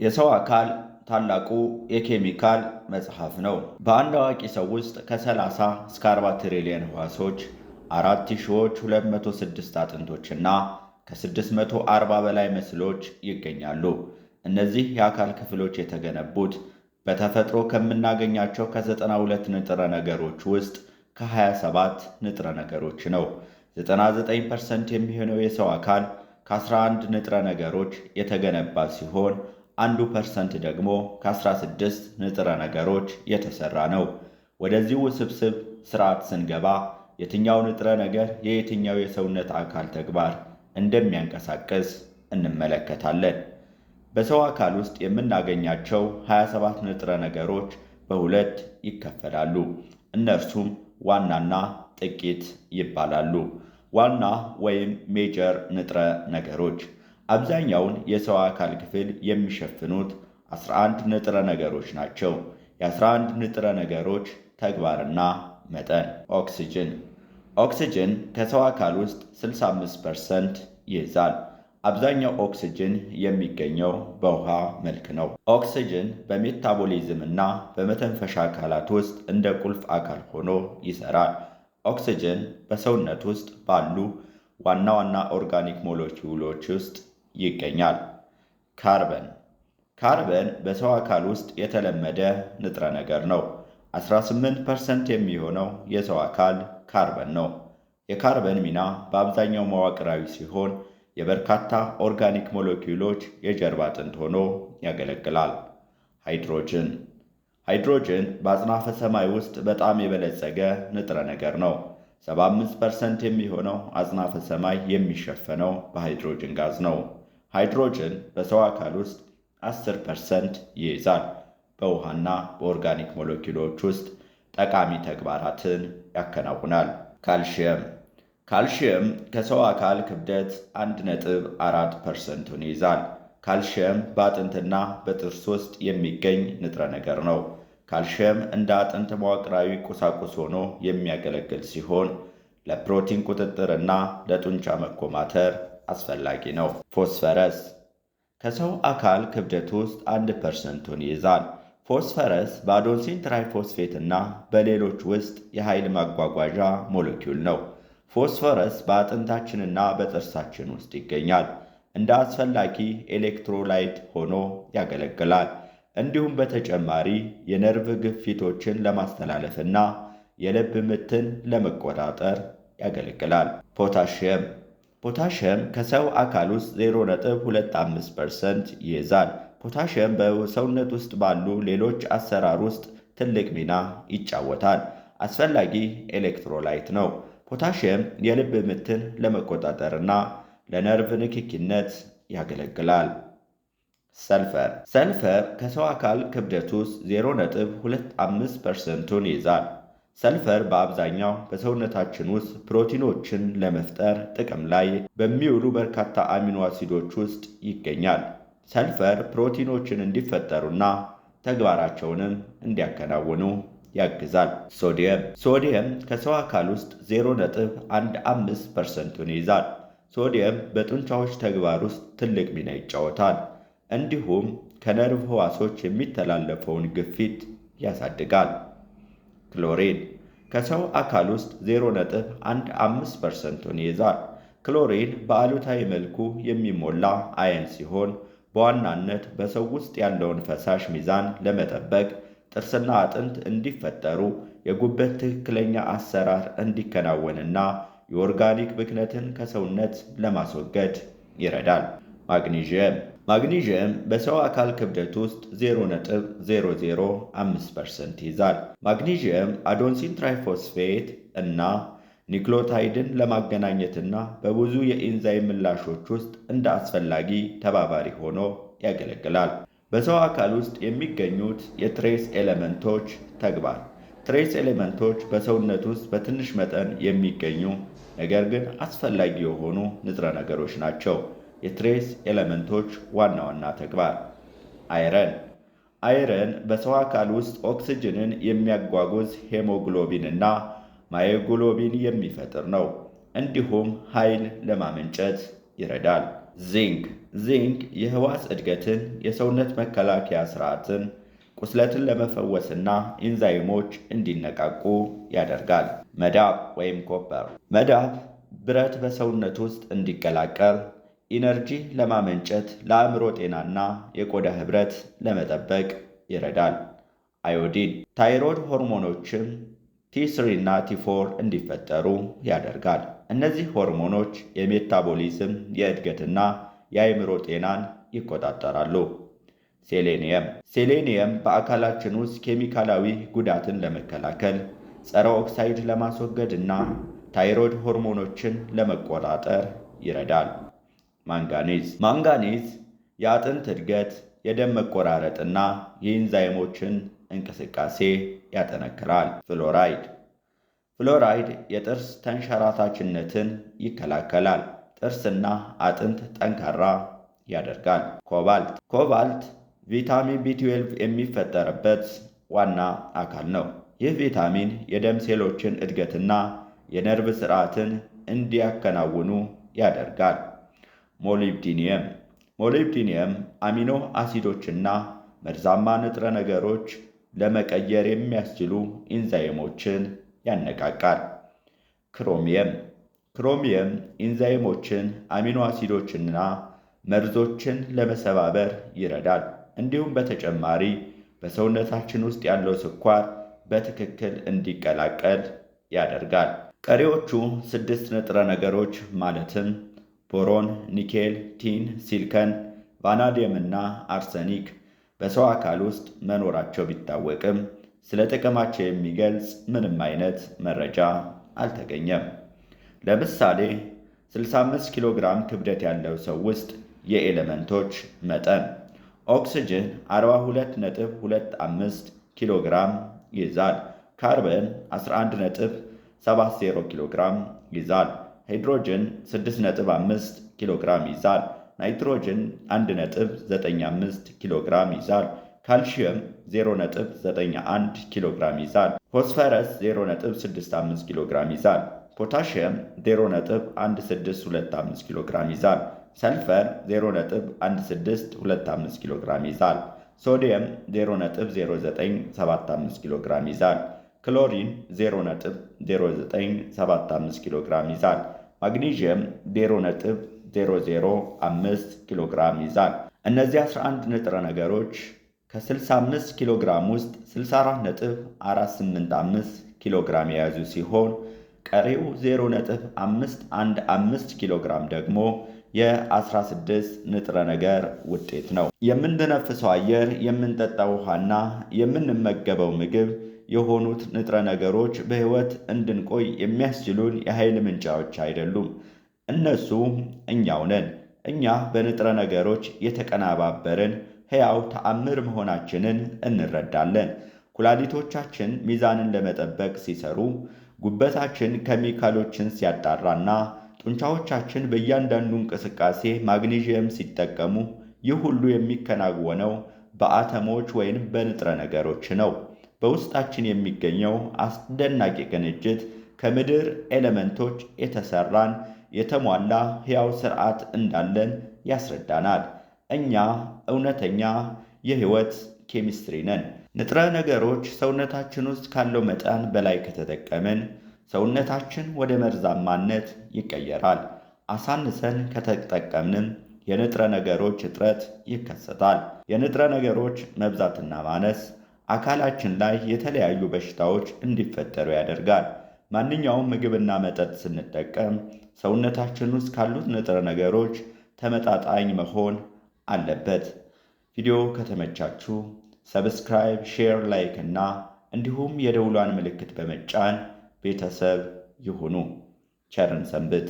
የሰው አካል ታላቁ የኬሚካል መጽሐፍ ነው። በአንድ አዋቂ ሰው ውስጥ ከ30 እስከ 40 ትሪሊየን ህዋሶች፣ 4206 አጥንቶችና ከ640 በላይ muscle ኦች ይገኛሉ። እነዚህ የአካል ክፍሎች የተገነቡት በተፈጥሮ ከምናገኛቸው ከ92 ንጥረ ነገሮች ውስጥ ከ27 ንጥረ ነገሮች ነው። 99% የሚሆነው የሰው አካል ከ11 ንጥረ ነገሮች የተገነባ ሲሆን 1% ደግሞ ከ16 ንጥረ ነገሮች የተሰራ ነው። ወደዚህ ውስብስብ ስርዓት ስንገባ የትኛው ንጥረ ነገር የየትኛው የሰውነት አካል ተግባር እንደሚያንቀሳቅስ እንመለከታለን። በሰው አካል ውስጥ የምናገኛቸው 27 ንጥረ ነገሮች በሁለት ይከፈላሉ። እነርሱም ዋናና ጥቂት ይባላሉ። ዋና ወይም major ንጥረ ነገሮች አብዛኛውን የሰው አካል ክፍል የሚሸፍኑት 11 ንጥረ ነገሮች ናቸው። የ11 ንጥረ ነገሮች ተግባርና መጠን። ኦክስጅን። ኦክስጅን ከሰው አካል ውስጥ 65% ይይዛል። አብዛኛው ኦክስጅን የሚገኘው በውሃ መልክ ነው። ኦክስጅን በ metabolism እና በመተንፈሻ አካላት ውስጥ እንደ ቁልፍ አካል ሆኖ ይሰራል። ኦክስጅን በሰውነት ውስጥ ባሉ ዋና ዋና organic ሞለኪውሎች ውስጥ ይገኛል። ካርበን። ካርበን በሰው አካል ውስጥ የተለመደ ንጥረ ነገር ነው። 18% የሚሆነው የሰው አካል ካርበን ነው። የካርበን ሚና በአብዛኛው መዋቅራዊ ሲሆን የበርካታ organic ሞለኪውሎች የጀርባ አጥንት ሆኖ ያገለግላል። ሃይድሮጅን። ሃይድሮጅን በአጽናፈ ሰማይ ውስጥ በጣም የበለጸገ ንጥረ ነገር ነው። 75% የሚሆነው አጽናፈ ሰማይ የሚሸፈነው በሃይድሮጅን ጋዝ ነው። ሃይድሮጅን በሰው አካል ውስጥ 10% ይይዛል። በውሃና በ organic ሞለኪውሎች ውስጥ ጠቃሚ ተግባራትን ያከናውናል። ካልሽየም። ካልሽየም ከሰው አካል ክብደት 1.4%ቱን ይይዛል። ካልሽየም በአጥንትና በጥርስ ውስጥ የሚገኝ ንጥረ ነገር ነው። ካልሽየም እንደ አጥንት መዋቅራዊ ቁሳቁስ ሆኖ የሚያገለግል ሲሆን ለፕሮቲን ቁጥጥርና ለጡንቻ መኮማተር አስፈላጊ ነው። ፎስፈረስ ከሰው አካል ክብደት ውስጥ 1%ቱን ይይዛል። ፎስፈረስ በ adenosine triphosphate እና በሌሎች ውስጥ የኃይል ማጓጓዣ ሞለኪውል ነው። ፎስፈረስ በአጥንታችንና በጥርሳችን ውስጥ ይገኛል። እንደ አስፈላጊ electrolyte ሆኖ ያገለግላል። እንዲሁም በተጨማሪ የነርቭ ግፊቶችን ለማስተላለፍና የልብ ምትን ለመቆጣጠር ያገለግላል። ፖታሽየም። ፖታሽየም ከሰው አካል ውስጥ 0.25% ይይዛል። ፖታሽየም በሰውነት ውስጥ ባሉ ሌሎች አሰራር ውስጥ ትልቅ ሚና ይጫወታል። አስፈላጊ electrolyte ነው። ፖታሽየም የልብ ምትን ለመቆጣጠርና ለነርቭ ንክኪነት ያገለግላል። ሰልፈር። ሰልፈር ከሰው አካል ክብደት ውስጥ 0.25%ቱን ይይዛል። ሰልፈር በአብዛኛው በሰውነታችን ውስጥ ፕሮቲኖችን ለመፍጠር ጥቅም ላይ በሚውሉ በርካታ አሚኖ አሲዶች ውስጥ ይገኛል። ሰልፈር ፕሮቲኖችን እንዲፈጠሩና ተግባራቸውንም እንዲያከናውኑ ያግዛል። ሶዲየም። ሶዲየም ከሰው አካል ውስጥ 0.15%ቱን ይይዛል። ሶዲየም በጡንቻዎች ተግባር ውስጥ ትልቅ ሚና ይጫወታል። እንዲሁም ከነርቭ ህዋሶች የሚተላለፈውን ግፊት ያሳድጋል። ክሎሪን ከሰው አካል ውስጥ 0.15%ቱን ይይዛል። ክሎሪን በአሉታዊ መልኩ የሚሞላ ion ሲሆን በዋናነት በሰው ውስጥ ያለውን ፈሳሽ ሚዛን ለመጠበቅ፣ ጥርስና አጥንት እንዲፈጠሩ፣ የጉበት ትክክለኛ አሰራር እንዲከናወንና የ organic ብክነትን ከሰውነት ለማስወገድ ይረዳል። ማግኒዥየም። ማግኒዥየም በሰው አካል ክብደት ውስጥ 0.005% ይይዛል። ማግኒዥየም adenosine triphosphate እና nucleotide ን ለማገናኘትና በብዙ የኢንዛይም ምላሾች ውስጥ እንደ አስፈላጊ ተባባሪ ሆኖ ያገለግላል። በሰው አካል ውስጥ የሚገኙት የ trace element ኦች ተግባር። Trace element ኦች በሰውነት ውስጥ በትንሽ መጠን የሚገኙ ነገር ግን አስፈላጊ የሆኑ ንጥረ ነገሮች ናቸው። የ trace element ኦች ዋና ዋና ተግባር። Iron። Iron በሰው አካል ውስጥ ኦክስጅንን የሚያጓጉዝ ሄሞግሎቢን እና myoglobin የሚፈጥር ነው። እንዲሁም ኃይል ለማመንጨት ይረዳል። ዚንክ። ዚንክ የህዋስ እድገትን፣ የሰውነት መከላከያ ስርዓትን፣ ቁስለትን ለመፈወስና ኢንዛይሞች እንዲነቃቁ ያደርጋል። መዳብ ወይም copper። መዳብ ብረት በሰውነት ውስጥ እንዲቀላቀል፣ energy ለማመንጨት፣ ለአእምሮ ጤናና የቆዳ ህብረት ለመጠበቅ ይረዳል። አዮዲን ታይሮይድ ሆርሞኖችም T3 እና T4 እንዲፈጠሩ ያደርጋል። እነዚህ ሆርሞኖች የ metabolism፣ የእድገትና የአእምሮ ጤናን ይቆጣጠራሉ። ሴሌኒየም። ሴሌኒየም በአካላችን ውስጥ ኬሚካላዊ ጉዳትን ለመከላከል፣ ጸረ ኦክሳይድ ለማስወገድ እና ታይሮይድ ሆርሞኖችን ለመቆጣጠር ይረዳል። ማንጋኒዝ። ማንጋኒዝ የአጥንት እድገት፣ የደም መቆራረጥና የኢንዛይሞችን እንቅስቃሴ ያጠነክራል። ፍሎራይድ። ፍሎራይድ የጥርስ ተንሸራታችነትን ይከላከላል፣ ጥርስና አጥንት ጠንካራ ያደርጋል። ኮባልት። ኮባልት ቪታሚን B12 የሚፈጠርበት ዋና አካል ነው። ይህ ቪታሚን የደም ሴሎችን እድገትና የነርቭ ስርዓትን እንዲያከናውኑ ያደርጋል። ሞሊብዲኒየም። ሞሊብዲኒየም አሚኖ አሲዶችና መርዛማ ንጥረ ነገሮች ለመቀየር የሚያስችሉ ኢንዛይሞችን ያነቃቃል። ክሮሚየም። ክሮሚየም ኢንዛይሞችን፣ አሚኖ አሲዶችንና መርዞችን ለመሰባበር ይረዳል። እንዲሁም በተጨማሪ በሰውነታችን ውስጥ ያለው ስኳር በትክክል እንዲቀላቀል ያደርጋል። ቀሪዎቹ ስድስት ንጥረ ነገሮች ማለትም ቦሮን፣ ኒኬል፣ tin፣ ሲሊከን፣ ቫናዲየም እና አርሰኒክ በሰው አካል ውስጥ መኖራቸው ቢታወቅም ስለ ጥቅማቸው የሚገልጽ ምንም አይነት መረጃ አልተገኘም። ለምሳሌ 65 ኪሎ ግራም ክብደት ያለው ሰው ውስጥ የኤሌመንቶች መጠን ኦክስጅን 42.25 ኪሎ ግራም ይይዛል። ካርበን 11.70 ኪሎ ግራም ይይዛል። ሃይድሮጅን 6.5 ኪሎ ግራም ይይዛል። ናይትሮጅን 1.95 ኪሎ ግራም ይይዛል። ካልሽየም 0.91 ኪሎ ግራም ይይዛል። ፎስፈረስ 0.65 ኪሎ ግራም ይይዛል። ፖታሽየም 0.1625 ኪሎ ግራም ይይዛል። ሰልፈር 0.1625 ኪሎ ግራም ይይዛል። ሶዲየም 0.0975 ኪሎ ግራም ይይዛል። ክሎሪን 0.0975 ኪሎ ግራም ይይዛል። ማግኒዥየም 0.005 ኪሎ ግራም ይይዛል። እነዚህ 11 ንጥረ ነገሮች ከ65 ኪሎ ግራም ውስጥ 64.485 ኪሎ ግራም የያዙ ሲሆን ቀሪው 0.515 ኪሎ ግራም ደግሞ የ16 ንጥረ ነገር ውጤት ነው። የምንተነፍሰው አየር፣ የምንጠጣው ውሃና የምንመገበው ምግብ የሆኑት ንጥረ ነገሮች በሕይወት እንድንቆይ የሚያስችሉን የኃይል ምንጫዎች አይደሉም። እነሱ እኛው ነን። እኛ በንጥረ ነገሮች የተቀነባበርን ሕያው ተአምር መሆናችንን እንረዳለን። ኩላሊቶቻችን ሚዛንን ለመጠበቅ ሲሰሩ፣ ጉበታችን ኬሚካሎችን ሲያጣራና ጡንቻዎቻችን በእያንዳንዱ እንቅስቃሴ ማግኔዥየም ሲጠቀሙ፣ ይህ ሁሉ የሚከናወነው በአተሞች ወይም በንጥረ ነገሮች ነው። በውስጣችን የሚገኘው አስደናቂ ቅንጅት ከምድር ኤሌመንቶች የተሰራን የተሟላ ሕያው ስርዓት እንዳለን ያስረዳናል። እኛ እውነተኛ የሕይወት ኬሚስትሪ ነን። ንጥረ ነገሮች ሰውነታችን ውስጥ ካለው መጠን በላይ ከተጠቀምን ሰውነታችን ወደ መርዛማነት ይቀየራል። አሳንሰን ከተጠቀምንም የንጥረ ነገሮች እጥረት ይከሰታል። የንጥረ ነገሮች መብዛትና ማነስ አካላችን ላይ የተለያዩ በሽታዎች እንዲፈጠሩ ያደርጋል። ማንኛውም ምግብና መጠጥ ስንጠቀም ሰውነታችን ውስጥ ካሉት ንጥረ ነገሮች ተመጣጣኝ መሆን አለበት። ቪዲዮ ከተመቻችሁ subscribe፣ share፣ like እና እንዲሁም የደውሏን ምልክት በመጫን ቤተሰብ ይሁኑ። ቸር እንሰንብት።